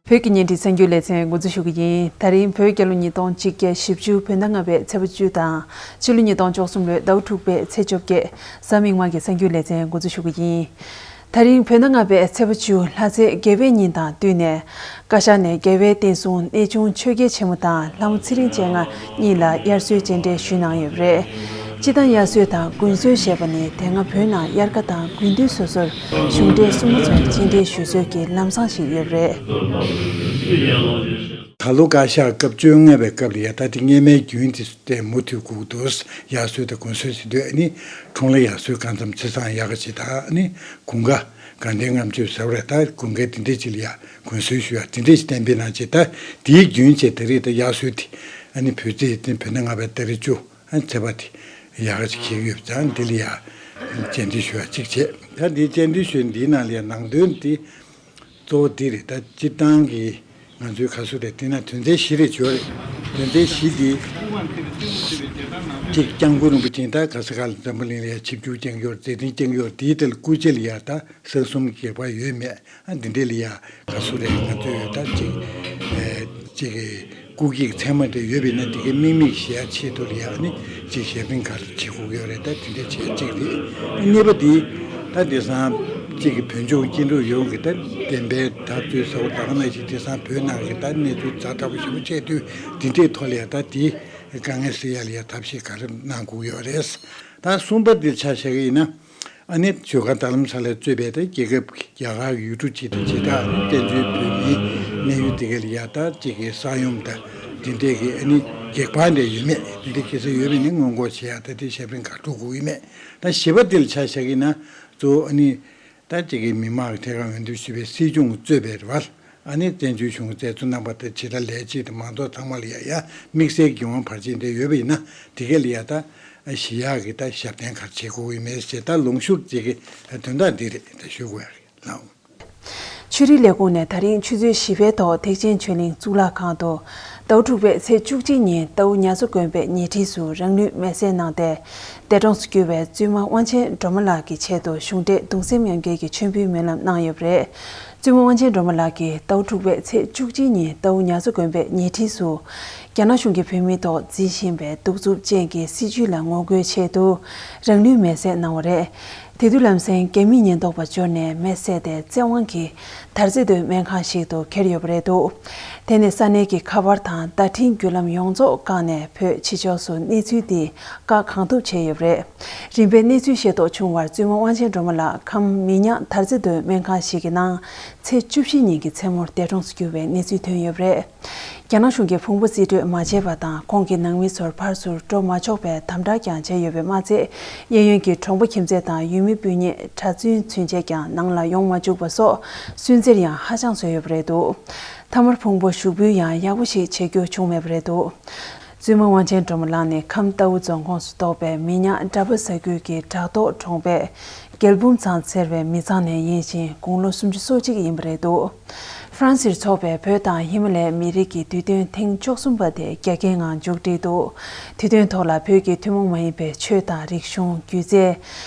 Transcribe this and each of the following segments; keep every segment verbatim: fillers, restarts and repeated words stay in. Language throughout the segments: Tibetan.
བོད་ཀྱི་བརྙན་འཕྲིན་གསར་འགྱུར་ལེ་ཚན་འགོ་འཛུགས་ཞུ་གི་ཡིན། ད་རིང་བོད་རྒྱལ་ལོ་ཉིས་སྟོང་གཅིག་བརྒྱ་བཞི་བཅུ་བོད་ཟླ་ལྔ་པའི་ཚེས་པ་བཅུ་དང་ཕྱི་ལོ་ཉིས་སྟོང་བཅུ་གསུམ་ལོའི་ཟླ་བ་དྲུག་པའི་ཚེས་བཅོ་བརྒྱད། གཟའ་མིག་དམར་གྱི་གསར་འགྱུར་ལེ་ཚན་འགོ་འཛུགས་ཞུ་གི་ཡིན། ད་རིང་བོད་ཟླ་ལྔ་པའི་ཚེས་པ་བཅུ་ལྷ་རྩེ་དགེ་བའི་ཉིན་དང་བསྟུན་ནས། བཀའ་ཤག་ནས་རྒྱལ་བའི་བསྟན་སྲུང་གནས་ཆུང་ཆོས་རྒྱལ་ཆེན་མོ་དང་ལྷ་མོ་ཚེ་རིང་བཅས་ལྔ་གཉིས་ལ་དབྱར་གསོལ་སྤྱན་འདྲེན་ཞུས་གནང་ཡོད་པ་རེད། སྤྱིར་བཏང་དབྱར་གསོལ་དང་དགུན་གསོལ་ཞེས་པ་ནི་དེ་སྔ་བོད་ནང་དབྱར་ཁ་དང་དགུན་དུས་སོ་སོར་གཞུང་འབྲེལ་སྲུང་མ་ཚོར་སྤྱན་འདྲེན་ཞུ་སྲོལ་གྱི་ལམ་བཟང་ཞིག་ཡོད་པ་རེད། ད་ལོ་བཀའ་ཤག་སྐབས་བཅོ་ལྔ་པའི་སྐབས་ལ་ཡ་ད་དེ་སྔས་མའི་རྒྱུན་དེ་དེ་མུ་མཐུད་སྒུག་འདུག་དབྱར་གསོལ་དང་དགུན་གསོལ་ཟེར་དུས་ཨ་ནི་འཁྲུངས་ལྷ་དབྱར་གསོལ་སྐབས་མཚམས་ཆ་ཚང་ཡག་ག་ཅིག་དང་ཨ་ནི་དགུན་ཁ་དགའ་ལྡན་ལྔ་མཆོད་ཟེར་བ་རེད། ད་དགུན་ཁའི་དེ་འདྲས་ཅིག་ལ་ཡ་དགུན་གསོལ་ཞུ་ཡ་དེ་འདྲས་ཅིག་གཏན་འབེབས་གནང་བྱས། ད་དེའི་རྒྱུན་བྱས་ད་རེས་ད་དབྱར་གསོལ་དེ་ཨ་ནི་བོད་ཚེས་དེ་བོད་ཟླ་ལྔ་པའི་ཏ་རིག་བཅུ་ཨ་ནི་ཚེས་པ་དེ་ཡག་ག་ཅིག་འཁེལ་གྱི་ཡོད་པ་ཙང་འདི་ལ་ཡ་སྤྱན་འདྲེན་ཞུ་ཡ་གཅིག་བྱས། ད་འདིའི་སྤྱན་འདྲེན་ཞུ་ཡ་འདིའི་ནང་ལ་ཡ་ནང་དོན་དེ། གཙོ་བོ་འདི་རེད། ད་སྤྱིར་བཏང་གི་ང་ཚོའི་ག་ཚོད་རེད། དེ་ན་དོན་ཚན་བཞི་རེ་ཡོད་རེད། དོན་ཚན་བཞི་འདི་གཅིག་སྐྱབས་མགོན་རིན་པོ་ཆེ་ད་ག་ས་ག་ལ་འཛམ་བུ་གླིང་ལ་ཡ་ཆིབས་བསྒྱུར་བསྐྱངས་ཡོད་རེད། མཛད་འཕྲིན་བསྐྱངས་ཡོད་རེད། དེའི་ཐད་ལ་སྐུ་ཕྱྭ་ལ་ཡ་ད་གསར་གསུམ་གྱི་དགེ་བ་ཡོད་མེད་ཨ་འདི་འདྲས་ལ་ཡ་ག་ཚོད་རེད། ང་ཚོས་ད་གཅིག་ཨེ་གཅིག་གི་སྐུ་སྐྱེ་གི་མཚན་མ་དེ་ཡོད་པས་ན་དེ་གའི་དམིགས་མེད་བཞེས་ཡ་ཆེད་དུ་ལ་ཡ་ནི་གཅིག་ཞབས་རིམ་ག་རེ་བྱེད་དགོས་ཡོད་རེད། ད་དེ་འདྲ་བྱེད་ཡ་གཅིག་རེད། གཉིས་པ་དེ་ད་དེང་སང་གཅིག་གི་བོད་ལྗོངས་སྐྱིད་འགྲོ་ཡོངས་ཀྱི་ད་བདེན་པའི་ད་ཚོད་ཟ་བ་ད་ག་ནང་བཞིན་དེང་སང་བོད་ནང་གི་ད་གནས་ཚུལ་ཛ་དྲག་པོ་ཞེ་པོ་ཆགས་དུས་དེ་འདྲའི་ཐོག་ལ་ཡ་ད་དེ་དཀའ་ངལ་སེལ་ཡ་ལ་ཡ་ཐབས་ཤེས་ག་རེ་གནང་དགོས་ཡོད་རེད། ད་གསུམ་པ་དེ་ཆ་བཞག་གི་ཡིན་ན། ཨ་ནི་བརྗོད་བཀའ་རྟ་ལམ་ས་ལ་གཙོས་པའི་ད་རྒྱལ་ཁབ་རྒྱ་གར་ཡུལ་གྲུ་སྤྱི་དང་སྤྱི་དང་བཙན་བྱོལ་བོད་མིའི་གནས་ཡུལ་དེ་ག་ལ་ཡ་ད་གཅིག་གི་ས་ཡོམ་དང་དེ་འདྲས་ཀྱི་ཨ་ནི་གེགས་བར་འདྲ་ཡོད་མེད་དེ་འདྲས་སྐྱེ་ས་ཡོད་མེད་ནི་སྔོན་འགོག་བྱེད་ཡ་ད་དེ་ཞབས་རིམ་ག་འགྲོ་དགོས་ཡོད་མེད། ད་བཞི་པ་དེ་ལ་ཆ་བཞག་གི་ན་གཙོ་བོ་ཨ་ནི་ད་གཅིག་གི་མི་མང་གི་ཐད་ཀར་འོས་འདེམས་ཞུས་པའི་སྲིད་སྐྱོང་གཙོས་པའི་རེད་བ། ཨ་ནི་བཙན་བྱོལ་གཞུང་བཙན་འཛུལ་གནང་པ་དང་ཇི་ལྟར་ལས་བྱེད་དང་མང་ཚོགས་ཚང་མ་ལ་ཡ་ཡ་དམིགས་བསལ་གྱི་འོང་བར་ཆད་འདྲ་ཡོད་པ་ཡིན་ན་དེ་ག་ལ་ཡ་ད་ཞི་ཡག་གི་ད་ཞབས་བརྟན་ག་རེ་བྱེད་དགོས་ཀྱི་མེད་ཟེར་ད་ལུང་ཤུགས་ཅིག་གི་དོན་དག་འདི་རེད། ད་ཞུ་དགོས་ཡ་རེད་ལགས། ཆོས་རིག་ལས་ཁུངས་ནས་ད་རིང་ཆུ་ཚོད་བཞི་པའི་ཐོག་ཐེག་ཆེན་ཆོས་གླིང་གཙུག་ལག་ཁང་དུ་ཟླ་བ་དྲུག་པའི་ཚེས་བཅུ་གཅིག་ཉིན་རྟའུ་ཉ་མཚོ་དགོན་པའི་ཉེ་འཁྲིས་སུ་རང་ལུས་མེར་སྲེག་གནང་སྟེ། འདས་གྲོངས་སུ་གྱུར་བའི་བཙུན་མ་དབང་ཆེན་སྒྲོལ་མ་ལགས་ཀྱི་ཆེད་དུ་གཞུང་འབྲེལ་གདུང་སེམས་མཉམ་སྐྱེད་ཀྱི་མཆོད་འབུལ་སྨོན་ལམ་གནང་ཡོད་པ་རེད། བཙུན་མ་དབང་ཆེན་སྒྲོལ་མ་ལགས་ཀྱིས་ཟླ་བ་དྲུག་པའི་ཚེས་བཅུ་གཅིག་ཉིན་རྟའུ་ཉ་མཚོ་དགོན་པའི་ཉེ་འཁྲིས་སུ། རྒྱ་ནག་གཞུང་གིས་བོད་མིའི་ཐོག་འཛིན་བཞིན་པའི་གདུག་རྩུབ་ཅན་གྱི་སྲིད་བྱུས་ལ་ངོ་རྒོལ་ཆེད་དུ་རང་ལུས་མེར་སྲེག་གནང་བ་རེད། དེ་དུས་ལམ་སེང་རྒྱ་མིའི་ཉེན་རྟོག་པ་འབྱོར་ནས་མེར་བསྲེགས་ཏེ་བཙན་དབང་གིས་དར་རྩེ་མདོའི་སྨན་ཁང་ཞིག་ཏུ་ཁྱེར་ཡོད་པ་རེད་འདུག་དེ་ནས་ས་གནས་ཀྱི་ཁ་པར་དང་བརྡ་འཕྲིན་བརྒྱུད་ལམ་ཡོངས་རྫོགས་བཀག་ནས་བོད་ཕྱི་ཕྱོགས་སུ་གནས་ཚུལ་འདི་བཀག་གང་ཐུབ་བྱས་ཡོད་པ་རེད། རིམ་པས་གནས་ཚུལ་ཤེས་རྟོགས་བྱུང་བར་བཙུན་མ་དབང་ཆེན་སྒྲོལ་མ་ལགས་ཁམས་མི་ཉག་དར་རྩེ་མདོའི་སྨན་ཁང་ཞིག་གི་ནང་ཚེས་བཅུ་བཞི་ཉིན་གྱི་མཚན་མོར་འདས་གྲོངས་སུ་གྱུར་བའི་གནས་ཚུལ་ཐོན་ཡོད་པ་རེད། རྒྱ་ནག་གཞུང་གིས་ཕུང་པོ་རྩིས་སྤྲོད་མ་བྱས་པ་དང་ཁོང་གི་ནང་མི་ཚོར་ཕར་ཚུར་འགྲོ་མ་ཆོག་པའི་དམ་དྲག་ཀྱང་བྱས་ཡོད་པས་མ་ཚད། གཡས་གཡོན་གྱི་གྲོང་པ་ཁྱིམ་མཚེས་དང་ཡུལ་མི་སྤུན་ཉེ་གྲྭ་བཙུན་ཚུན་ཆད་ཀྱང་ནང་ལ་ཡོང་མ་བཅུག་པ་སོགས་སུན་གཙེར་ཡང་ཧ་ཅང་བཟོས་ཡོད་པ་རེད་འདུག་མཐའ་མར་ཕུང་པོ་ཞུགས་འབུལ་ཡང་ཡག་པོ་ཞིག་བྱེད་རྒྱུ་བྱུང་མེད་པ་རེད་འདུག་བཙུན་མ་དབང་ཆེན་སྒྲོལ་མ་ལགས་ནི་ཁམས་རྟའུ་རྫོང་ཁོངས་སུ་གཏོགས་པའི་མི་ཉག་བྲག་པ་ས་ཁུལ་གྱི་བྲག་ཐོག་གྲོང་པའི་རྒྱལ་འབུམ་ཚང་ཟེར་བའི་མི་ཚང་ནས་ཡིན་ཞིང་དགུང་ལོ་སུམ་ཅུ་སོ་གཅིག་ཡིན་པ་རེད་འདུག་ཧྥ་རན་སིར་འཚོགས་པའི་བོད་དང་ཧི་མ་ལའི་མི་རིགས་ཀྱི་དུས་སྟོན་ཐེངས་བཅུ་གསུམ་པ་དེ་རྒྱ་སྐྱེད་ངང་མཇུག་བསྒྲིལ་འདུག་དུས་སྟོན་ཐོག་ལ་བོད་ཀྱི་ཐུན་མོང་མ་ཡིན་པའི་ཆོས་དང་རིག་གཞུང་། སྒྱུ་རྩལ།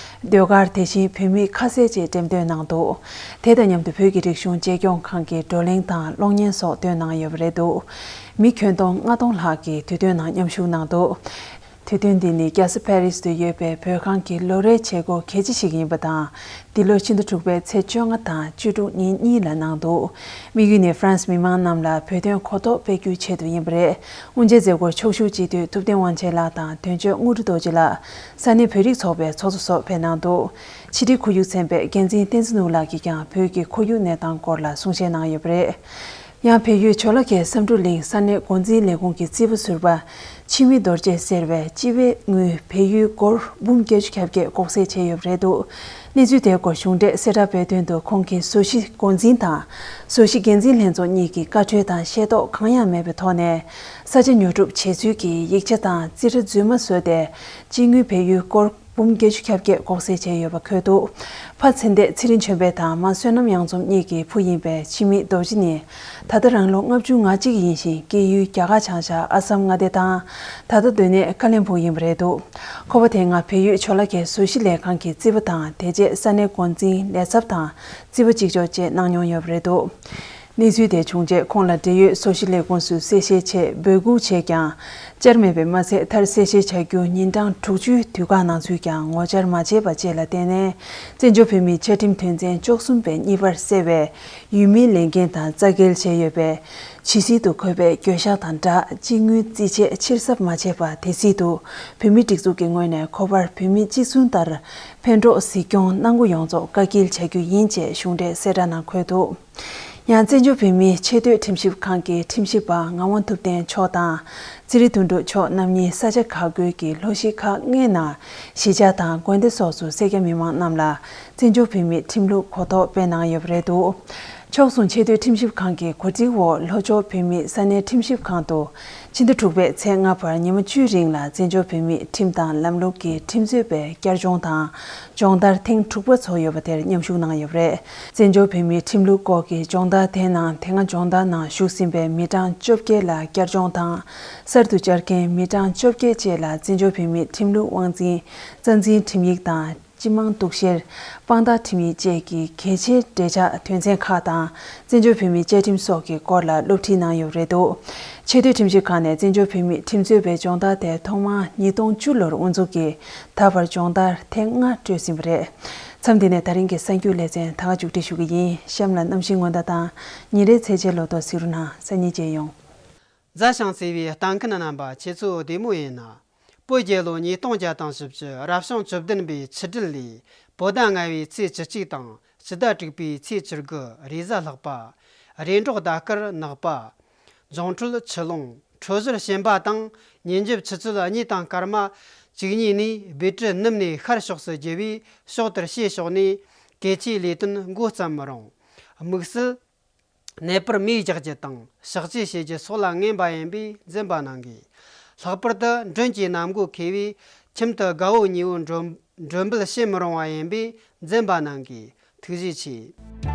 ཟློས་གར། དེ་བཞིན་བོད་མིའི་ཁ་ཟས་བཅས་འགྲེམས་སྟོན་གནང་འདུག་དེ་དང་མཉམ་དུ་བོད་ཀྱི་རིག་གཞུང་གཅེས་སྐྱོང་ཁང་གི་བགྲོ་གླེང་དང་གློག་བརྙན་སོགས་སྟོན་གནང་ཡོད་པ་རེད་འདུག་མི་ཁྱོན་སྟོང་ལྔ་སྟོང་ལྷག་གིས་དུས་སྟོན་ནང་མཉམ་ཞུགས་གནང་འདུག་དུས་སྟོན་འདི་ནི་རྒྱལ་ས་ཕ་རིས་དུ་ཡོད་པའི་བོད་ཁང་གི་ལོ་རེའི་བྱེད་སྒོ་གལ་ཆེ་ཞིག་ཡིན་པ་དང་། འདི་ལོ་ཕྱི་ཟླ་དྲུག་པའི་ཚེས་བཅོ་ལྔ་དང་བཅུ་དྲུག་ཉིན་གཉིས་ལ་གནང་འདུག་དམིགས་ཡུལ་ནི་ཧྥ་རན་སི་མི་མང་རྣམས་ལ་བོད་དོན་གོ་རྟོགས་སྤེལ་རྒྱུའི་ཆེད་དུ་ཡིན་པ་རེད། དབུ་འབྱེད་མཛད་སྒོར་ཕྱོགས་བཞུགས་སྤྱི་འཐུས་ཐུབ་བསྟན་དབང་ཆེན་ལགས་དང་དོན་གཅོད་དངོས་གྲུབ་རྡོ་རྗེ་ལགས། ས་གནས་བོད་རིགས་ཚོགས་པའི་ཚོགས་གཙོ་སོགས་ཕེབས་གནང་འདུག་ཕྱི་དྲིལ་ཁོར་ཡུག་ཚན་པའི་འགན་འཛིན་བསྟན་འཛིན་ནོར་བུ་ལགས་ཀྱིས་ཀྱང་བོད་ཀྱི་ཁོར་ཡུག་གནས་སྟངས་སྐོར་ལ་གསུང་བཤད་གནང་ཡོད་པ་རེད། ཡང་བལ་ཡུལ་ཇོ་ལ་ཁའི་བསམ་གྲུབ་གླིང་ས་གནས་འགོ་འཛིན་ལས་ཁུངས་ཀྱི་རྩིས་པ་ཟུར་པ་འཆི་མེད་རྡོ་རྗེ་ཟེར་བས་སྤྱི་པའི་དངུལ་བལ་ཡུལ་སྒོར་འབུམ་བརྒྱད་ཅུ་གྱ་བརྒྱད་ལྐོག་ཟ་བྱས་ཡོད་པ་རེད་འདུག་གནས་ཚུལ་དེའི་སྐོར་གཞུང་འབྲེལ་གསལ་བསྒྲགས་སྤེལ་དོན་དུ་ཁོང་གི་བཟོ་གཞི་འགོ་འཛིན་དང་བཟོ་གཞི་འགན་འཛིན་ལྷན་ཚོགས་གཉིས་ཀྱི་བཀའ་འཁྲོལ་དང་ཤེས་རྟོགས་གང་ཡང་མེད་པའི་ཐོག་ནས་ས་ཆ་ཉོ་སྒྲུབ་བྱས་ཚུལ་གྱི་ཡིག་ཆ་དང་རྩིས་ཁྲ་རྫུན་མ་བཟོས་ཏེ་སྤྱི་དངུལ་བལ་ཡུལ་སྒོར་འབུམ་བརྒྱད་ཅུ་གྱ་བརྒྱད་ལྐོག་ཟ་བྱས་ཡོད་པ་འཁོད་འདུག་ཕ་ཚེ་འདས་ཚེ་རིང་ཆོས་འཕེལ་དང་མ་བསོད་ནམས་གཡང་འཛོམས་གཉིས་ཀྱི་བུ་ཡིན་པའི་འཆི་མེད་རྡོ་རྗེ་ནི། ད་ལྟ་རང་ལོ་ལྔ་བཅུ་ང་གཅིག་ཡིན་ཞིང་སྐྱེས་ཡུལ་རྒྱ་གར་བྱང་ཤར་ཨ་སམ་མངའ་སྡེ་དང་། ད་ལྟ་སྡོད་གནས་ཀ་ལེན་སྦུག་ཡིན་པ་རེད་འདུག་ཁོ་པ་དེ་སྔ་བལ་ཡུལ་ཇོ་ལ་ཁའི་བཟོ་གཞི་ལས་ཁང་གི་རྩིས་པ་དང་དེ་རྗེས་ས་གནས་འགོ་འཛིན་ལས་ཚབ་དང་རྩིས་པ་གཅིག་ལྕོགས་བཅས་གནང་མྱོང་ཡོད་པ་རེད་འདུག་གནས་ཚུལ་དེ་བྱུང་རྗེས་ཁོང་ལ་འབྲེལ་ཡོད་སོ་ཤི་ལས་ཁུངས་སུ་གསལ་བཤད་ཆེད་འབོད་སྐུལ་བྱས་ཀྱང་བཅར་མེད་པས་མ་ཚད། མཐར་གསལ་བཤད་བྱ་རྒྱུ་ཉིན་གྲངས་དྲུག་ཅུའི་དུས་བཀག་ནང་ཚུད་ཀྱང་ངོ་བཅར་མ་བྱས་པ་བཅས་ལ་བརྟེན་ནས། བཙན་བྱོལ་བོད་མིའི་ཆ་ཁྲིམས་དོན་ཚན་བཅུ་གསུམ་པའི་གཉིས་པར་གསལ་བའི་ཡུལ་མིའི་ལས་འགན་དང་རྩ་འགལ་བྱས་ཡོད་པས། ཇི་སྲིད་དུ་འཁོད་པའི་འགྱོད་བཤགས་དང་སྦྲགས་སྤྱི་དངུལ་རྩིས་ཆད་ཕྱིར་གསབ་མ་བྱས་པ་དེ་སྲིད་དུ་བོད་མིའི་སྒྲིག་འཛུགས་ཀྱི་ངོས་ནས་ཁོ་པར་བོད་མི་སྤྱི་གསུམ་ལྟར་ཕན་གྲོགས་གཟིགས་སྐྱོང་གནང་སྒོ་ཡོངས་རྫོགས་བཀག་སྐྱིལ་བྱ་རྒྱུ་ཡིན་ཅེས་གཞུང་འབྲེལ་གསལ་བསྒྲགས་ནང་འཁོད་འདུག། ཡང་བཙན་བྱོལ་བོད་མིའི་ཆེས་མཐོའི་ཁྲིམས་ཞིབ་ཁང་གི་ཁྲིམས་ཞིབ་པ་ངག་དབང་ཐུབ་བསྟན་མཆོག་དང་། ཚེ་རིང་དོན་གྲུབ་མཆོག་རྣམ་གཉིས་ས་ཆ་ཁག་ཁུལ་གྱི་ལྷོ་གཞིས་ཁག་ལྔའི་ནང་གཞིས་ཆགས་དང་དགོན་སྡེ་སོགས་སུ་སེར་སྐྱ་མི་མང་རྣམས་ལ་བཙན་བྱོལ་བོད་མིའི་ཁྲིམས་ལུགས་གོ་རྟོགས་སྤེལ་གནང་ཡོད་པ་རེད་འདུག། ཕྱོགས་མཚུངས་ཆེས་མཐོའི་ཁྲིམས་ཞིབ་ཁང་གི་གོ་སྒྲིག་འོག་ལྷོ་ཕྱོགས་བོད་མིའི་ས་གནས་ཁྲིམས་ཞིབ་ཁང་དུ་ཕྱི་ཟླ་དྲུག་པའི་ཚེས་ལྔ་བར་ཉི་མ་བཅུའི་རིང་ལ་བཙན་བྱོལ་བོད་མིའི་ཁྲིམས་དང་ལམ་ལུགས་ཀྱི་ཁྲིམས་རྩོད་པའི་བསྐྱར་སྦྱོང་དང་སྦྱོང་བརྡར་ཐེངས་དྲུག་པ་ཚོགས་ཡོད་པ་དེར་མཉམ་ཞུགས་གནང་ཡོད་པ་རེད། བཙན་བྱོལ་བོད་མིའི་ཁྲིམས་ལུགས་སྐོར་གྱི་སྦྱོང་བརྡར་དེའི་ནང་དེ་སྔ་སྦྱོང་བརྡར་ནང་ཞུགས་ཟིན་པའི་མི་གྲངས་བཅོ་བརྒྱད་ལ་བསྐྱར་སྦྱོང་དང་། གསར་དུ་བཅར་མཁན་མི་གྲངས་བཅོ་བརྒྱད་བཅས་ལ་བཙན་བྱོལ་བོད་མིའི་ཁྲིམས་ལུགས་དབང་འཛིན་རྩ་འཛིན་ཁྲིམས་ཡིག་དང་། སྤྱི་དམངས་གཏུག་བཤེར། དཔང་རྟགས་ཁྲིམས་ཡིག་བཅས་ཀྱི་གལ་ཆེའི་འབྲེལ་ཆགས་དོན་ཚན་ཁག་དང་། བཙན་བྱོལ་བོད་མིའི་བཅའ་ཁྲིམས་སོགས་ཀྱི་སྐོར་ལ་སློབ་ཁྲིད་གནང་ཡོད་པ་རེད་འདུག། ཆེས་མཐོའི་ཁྲིམས་ཞིབ་ཁང་ནས་བཙན་བྱོལ་བོད་མིའི་ཁྲིམས་རྩོད་པའི་སྦྱོང་བརྡར་དེ་ཐོག་མར་ཉིས་སྟོང་བཅུ་ལོར་དབུ་འཛུགས་ཀྱིས་ད་བར་སྦྱོང་བརྡར་ཐེངས་ལྔ་སྤྲོད་ཟིན་པ་རེད། མཚམས་འདི་ནས་ད་རིང་གི་གསར་འགྱུར་ལེ་ཚན་ད་ག་མཇུག་སྒྲིལ་ཞུ་གི་ཡིན། གཤམ་ལ་གནམ་གཤིས་སྔོན་བརྡ་དང་ཉིན་རེའི་ཚེས་བཅད་ལོ་ཐོ་གཟིགས་རོགས་གནང་། སང་ཉིན་མཇལ་ཡོང་། མཛའ་ཞིང་བརྩེ་བའི་ལྟ་མཁན་རྣམ་པ། ཁྱེད་ཚོ་བདེ་མོ་ཡིན་ན། བོད་རྒྱལ་ལོ་ཉིས་སྟོང་བརྒྱ་དང་བཞི་བཅུ་རབ་བྱུང་བཅུ་བདུན་པའི་ཆུ་སྦྲེལ་ལོའི་བོད་ཟླ་ལྔ་པའི་ཚེས་བཅུ་གཅིག་དང་སྤྱི་ཟླ་དྲུག་པའི་ཚེས་བཅུ་དགུ། རེས་གཟའ་ལྷག་པ། རེས་འབྲོག་ཟླ་སྐར་ནག་པ། འབྱུང་འཕྲོད་ཆུ་ཀླུང་། འཕྲོད་སྦྱོར་ཞན་པ་དང་། ཉིན་རྒྱབ་ཆུ་ཚོད་གཉིས་དང་སྐར་མ་བཅུ་གཉིས་ནས་སྦི་ཀྲི་ནུབ་ནས་ཤར་ཕྱོགས་སུ་རྒྱུ་བས། ཕྱོགས་དེར་ཕྱིའི་ཕྱོགས་ནས་གལ་ཆེའི་ལས་དོན་འགོ་བརྩམ་མི་རུང་། དམིགས་བསལ་ནད་པར་མེ་རྒྱག་རྒྱུ་དང་གཤག་བཅོས་བྱེད་རྒྱུ་སོགས་ལ་ངན་པ་ཡིན་པས་འཛེམ་པ་གནང་དགོས། ལྷག་པར་དུ་མགྲོན་གྱི་གནམ་སྒོ་ཁེལ་བས་ཁྱིམ་དུ་དགའ་བོ་ཉེ་བོ་མགྲོན་མགྲོན་འབོད་བྱེད་མི་རུང་བ་ཡིན་པས་འཛེམ་པ་གནང་དགོས། ཐུགས་རྗེ་ཆེ།